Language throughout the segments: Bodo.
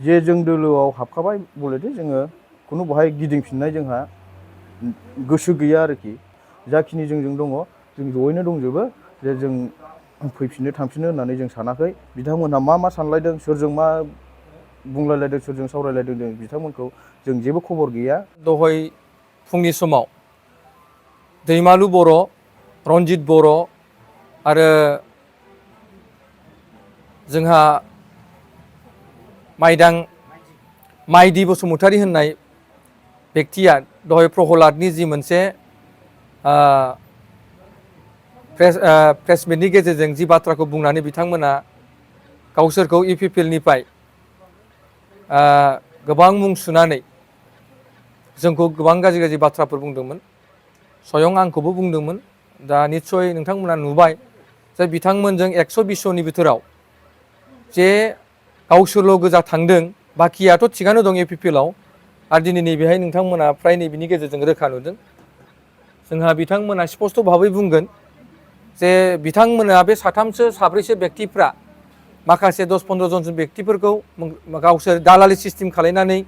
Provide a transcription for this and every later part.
जे जों दोलोआव हाबखाबाय बलेथे जोङो खुनु बहाय गिदिंफिननाय जोंहा गोसो गैया आरोखि। जाखिनि जोंजों दङ जों जयैनो दंजोबो जे जों फैफिननो थांफिननो होननानै जों सानाखै। बिथांमोनहा मा सानलायदों, सोरजों मा बुंलायलायदों, सोरजों सावरायलायदों, जों बिथांमोनखौ जों जेबो खबर गैया। दहाय फुंनि समाव दैमालु बर', रनजित बर' आरो जोंहा माइदि बसुमतारी होननाय बेक्तिया दहाय प्रहलादनि जि मोनसे प्रेस मिटनि गेजेरजों जि बाथ्राखौ बुंनानै बिथांमोना गावसोरखौ इउपिपिएलनिफ्राय गोबां मुं सुनानै जोंखौ गोबां गाज्रि बाथ्राफोर बुंदोंमोन। स्वयं आंखौबो बुंदोंमोन। दा निस्सय नोंथांमोना नुबाय जे बिथांमोनजों 120 जननि बिथोराव जे गावसोरल' गोजा थांदों, बाखियाथ' थिगानो दं इउपिपिएलआव। आरो दिनै नैबेहाय नोंथांमोना फ्राय नैबेनि गेजेरजों रोखा नुदों। जोंहा बिथांमोना स्पस्त भाबै बुंगोन जे बिथांमोना बे साथामसो साब्रैसो बेक्तिफ्रा माखासे 10-15 जनसो बेक्तिफोरखौ गावसोर दालालि सिस्टेम खालायनानै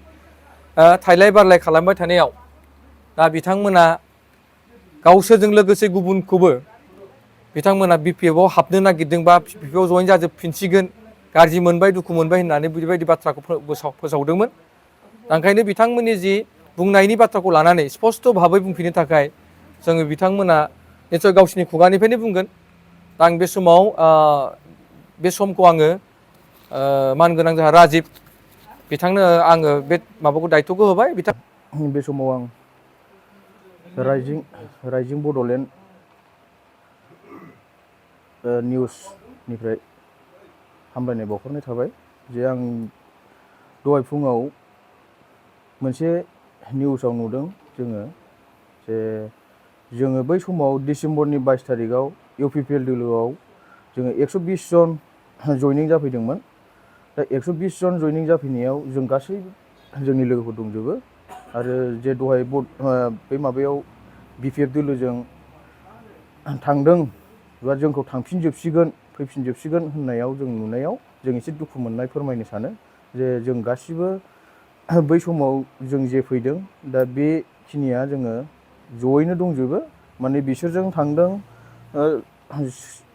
थायलाय बारलाय खालामबाय थानायाव दा बिथांमोना गावसोरजों लोगोसे गुबुनखौबो बिथांमोना बिपिएफआव हाबनो नागिरदों बा बिपिएफआव जयेन जाजोबफिनसिगोन, गाज्रि मोनबाय, दुखु मोनबाय होननानै बेबायदि बाथ्राखौ फोसावदोंमोन। ओंखायनो बिथांमोननि जि बुंनायनि बाथ्राखौ लानानै स्पस्त भाबै बुंफिननो थाखाय जोङो बिथांमोना निस्सय गावसिनि खुगानिफ्रायनो बुंगोन। दा आं बे समाव बे समखौ आङो मानगोनां जोंहा राजिब बिथांनो आङो बे माबाखौ दायथ'खौ होबाय। बे समाव आं राइजिं बड'लेण्ड निउसनिफ्राय हामलायनाय बावहरनाय थाबाय जे आं दहाय फुङाव मोनसे निउसाव नुदों जे जोङो बै समाव डिसेम्बरनि 22 तारिखआव इउपिपिएल दोलोआव जोङो 120 जन जयनिं जाफैदोंमोन। दा 120 जन जयनिं जाफैनायाव जों गासैबो जोंनि लोगोफोर दंजोबो आरो जे दहाय बे माबायाव बिपिएफ दोलोजों थांदों बा जोंखौ फैफिनजोबसिगोन होननायाव जों नुनायाव जों एसे दुखु मोननाय फोरमायनो सानो जे जों गासिबो बै समाव जों जे फैदों दा बेखिनिया जोङो जयैनो दंजोबो। माने बिसोरजों थांदों,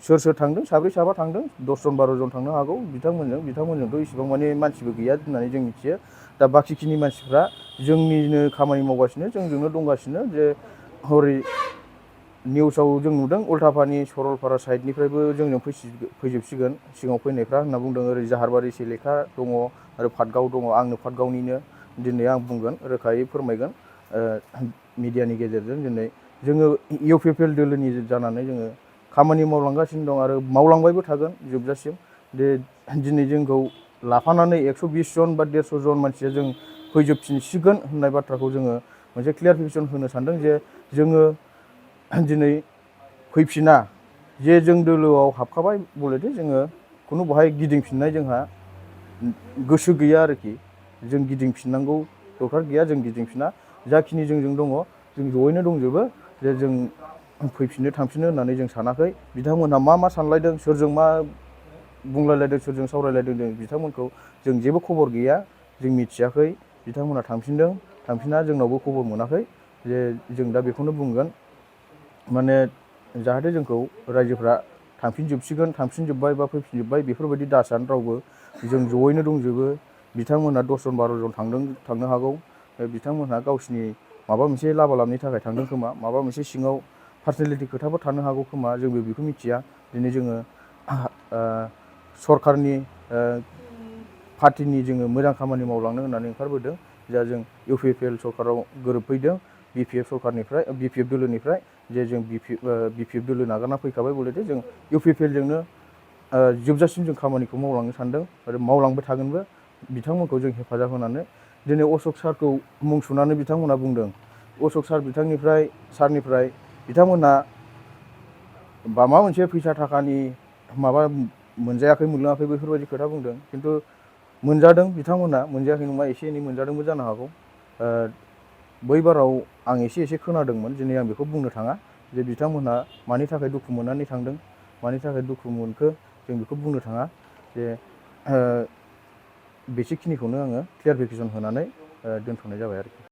सोर थांदों, साब्रै साबा थांदों, 10 जन 12 जन थांनो हागौ। बिथांमोनजोंथ' इसिबां माने मानसिबो गैया होननानै जों मिथियो। दा बाखिखिनि मानसिफ्रा जोंनिनो खामानि मावगासिनो, जोंजोंनो दंगासिनो। जे हरै निउसाव जों नुदों उल्थापानि सरलपारा साइडनिफ्रायबो जोंजों फैजोबसिगोन सिगाङाव फैनायफ्रा होनना बुंदों। ओरै जाहारबारि सेलेखा दङ आरो पाटगाव दङ। आंनो पाटगावनिनो दिनै आं बुंगोन, रोखायै फोरमायगोन मिडियानि गेजेरजों। दिनै जोङो इउपिपिएल दोलोनि जानानै जोङो खामानि मावलांगासिनो दं आरो मावलांबायबो थागोन जोबजासिम। दिनै जोंखौ लाफानानै 120 जन बा 150 जन मानसिया जों फैजोबफिनसिगोन होननाय बाथ्राखौ जोङो मोनसे क्लियारिफिकेसन होनो सानदों जे जोङो दिनै फैफिना। जे जों दोलोआव हाबखाबाय बलेथे जोङो खुनु बहाय गिदिंफिननाय जोंहा गोसो गैया आरोखि। जों गिदिंफिननांगौ दरखार गैया, जों गिदिंफिना। जाखिनि जोंजों दङ जों जयैनो दंजोबो जे जों फैफिननो थांफिननो होननानै जों सानाखै। बिथांमोनहा मा सानलायदों, सोरजों मा बुंलायलायदों, सोरजों सावरायलायदों, जों बिथांमोनखौ जों जेबो खबर गैया, जों मिथियाखै। बिथांमोनहा थांफिना जोंनावबो खबर मोनाखै। जे जों दा बेखौनो बुंगोन माने जाहाथे जोंखौ रायजोफ्रा थांफिनजोब्बाय बा फैफिनजोब्बाय बेफोरबायदि दासान रावबो। जों जयैनो दंजोबो। बिथांमोनहा 10 जन 12 जन थांनो हागौ। बिथांमोनहा गावसिनि माबा मोनसे लाबा लाबनि थाखाय थांदों खोमा, माबा मोनसे सिङाव पार्सनेलिटि खोथाफोर थानो हागौ खोमा, जोंबो बेखौ मिथिया। दिनै जोङो सरकारनि पार्टिनि जोङो मोजां खामानि मावलांनो होननानै ओंखारबोदों। जा जों इउपिपिएल सरकाराव गोरोबफैदों बिपिएफ दोलोनिफ्राय जे जों बिपिएफ दोलो नागारना फैखाबाय बलेथे जों इउपिपिएलजोंनो जोबजासिम जों खामानिखौ मावलांनो सानदों आरो मावलांबाय थागोनबो। बिथांमोनखौ जों हेफाजाब होनानै दिनै अशक सारखौ मुं सुनानै बिथांमोनहा बुंदों। अशक सारनिफ्राय बिथांमोनहा माबा मोनसे फैसा थाखानि माबा मोनलोङाखै बेफोरबायदि खोथा बुंदों। खिन्थु मोनजादों, बिथांमोनहा मोनजायाखै नङा, एसे एनै मोनजादोंबो जानो हागौ। बै बाराव आं एसे खोनादोंमोन, दिनै आं बेखौ बुंनो थाङा जे बिथांमोनहा मानि थाखाय दुखु मोननानै थांदों, मानि थाखाय दुखु मोनखो जों बेखौ बुंनो थाङा। जे बेसेखिनिखौनो आङो क्लियारिफिकेसन होनानै दोनथ'नाय जाबाय आरोखि।